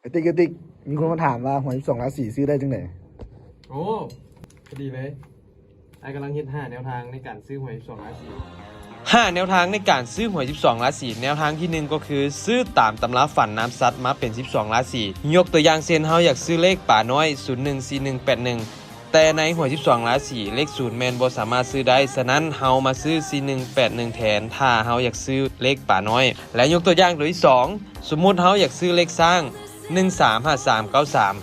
ກະຕິກ ກະຕິກ ມີຄົນມາຖາມວ່າ ຫວຍສິບສອງລາສີຊື້ໄດ້ຈັ່ງໃດ? ໂອ້ ພໍດີເລີຍ ອ້າຍກຳລັງເຮັດຫ້າແນວທາງໃນການຊື້ຫວຍສິບສອງລາສີ. ຫ້າແນວທາງໃນການຊື້ຫວຍສິບສອງລາສີ. ແນວທາງທີໜຶ່ງກໍຄືຊື້ຕາມຕຳລາຝັນນາມສັດມາເປັນສິບສອງລາສີ. ຍົກຕົວຢ່າງເຊັ່ນ ເຮົາຢາກຊື້ເລກປານ້ອຍ ສູນໜຶ່ງ ສີ່ໜຶ່ງ ແປດໜຶ່ງ ແຕ່ໃນຫວຍສິບສອງລາສີ ເລກສູນແມ່ນບໍ່ສາມາດຊື້ໄດ້, ສະນັ້ນເຮົາມາຊື້ສີ່ໜຶ່ງແປດໜຶ່ງແທນ ຖ້າເຮົາຢາກຊື້ເລກປານ້ອຍ. ແລະ ຍົກຕົວຢ່າງຕົວທີສອງ ສົມມຸດເຮົາຢາກຊື້ເລກຊ້າງ ໜຶ່ງສາມຫ້າສາມເກົ້າສາມ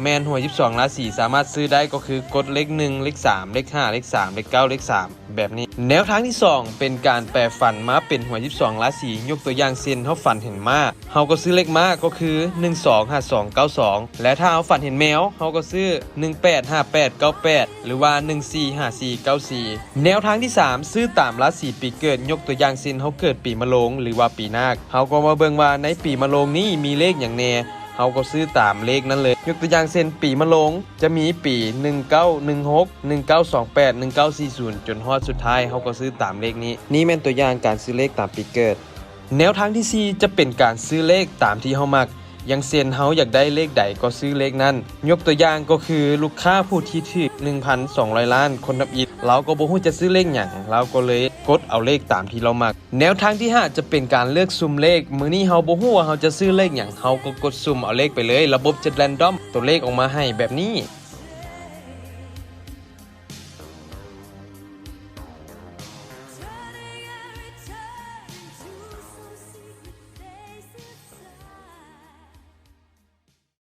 ແມ່ນຫວຍສິບສອງລາສີສາມາດຊື້ໄດ້ ກໍຄືກົດເລກໜຶ່ງ ເລກສາມ ເລກຫ້າ ເລກສາມ ເລກເກົ້າ ເລກສາມ ແບບນີ້. ແນວທາງທີສອງ ເປັນການແປຝັນມາເປັນຫວຍສິບສອງລາສີ. ຍົກຕົວຢ່າງເຊັ່ນ ເຮົາຝັນເຫັນມ້າ ເຮົາກໍຊື້ເລກມ້າ ກໍຄືໜຶ່ງສອງຫ້າສອງເກົ້າສອງ ແລະ ຖ້າເຮົາຝັນເຫັນແມວ ເຮົາກໍຊື້ໜຶ່ງແປດຫ້າແປດເກົ້າແປດ ຫຼືວ່າໜຶ່ງສີ່ຫ້າສີ່ເກົ້າສີ່. ແນວທາງທີສາມ ຊື້ຕາມລາສີປີເກີດ. ຍົກຕົວຢ່າງເຊັ່ນ ເຮົາເກີດປີມະໂລງ ຫຼືວ່າປີນາກ ເຮົາກໍມາເບິ່ງວ່າໃນປີມະໂລງນີ້ມີເລກຫຍັງແດ່ ເຮົາກໍຊື້ຕາມເລກນັ້ນເລີຍ. ຍົກຕົວຢ່າງເຊັ່ນ ປີມະໂລງຈະມີປີໜຶ່ງເກົ້າໜຶ່ງຫົກ ໜຶ່ງເກົ້າສອງແປດ ໜຶ່ງເກົ້າສີ່ສູນ ຈົນຮອດສຸດທ້າຍ ເຮົາກໍຊື້ຕາມເລກນີ້. ນີ້ແມ່ນຕົວຢ່າງການຊື້ເລກຕາມປີເກີດ. ແນວທາງທີສີ່ ຈະເປັນການຊື້ເລກຕາມທີ່ເຮົາມັກ ຢ່າງເຊັ່ນ ເຮົາຢາກໄດ້ເລກໃດກໍຊື້ເລກນັ້ນ. ຍົກຕົວຢ່າງກໍຄື ລູກຄ້າຜູ້ທີ່ຖືກໜຶ່ງພັນສອງຮ້ອຍລ້ານຄົນທຳອິດ ລາວກໍບໍ່ຮູ້ຈະຊື້ເລກຫຍັງ ລາວກໍເລີຍກົດເອົາເລກຕາມທີ່ລາວມັກ. ແນວທາງທີຫ້າ ຈະເປັນການເລືອກສຸ່ມເລກ. ມື້ນີ້ເຮົາບໍ່ຮູ້ວ່າເຮົາຈະຊື້ເລກຫຍັງ ເຮົາກໍກົດສຸ່ມເອົາເລກໄປເລີຍ ລະບົບຈະແຣນດອມຕົວເລກອອກມາໃຫ້ແບບນີ້.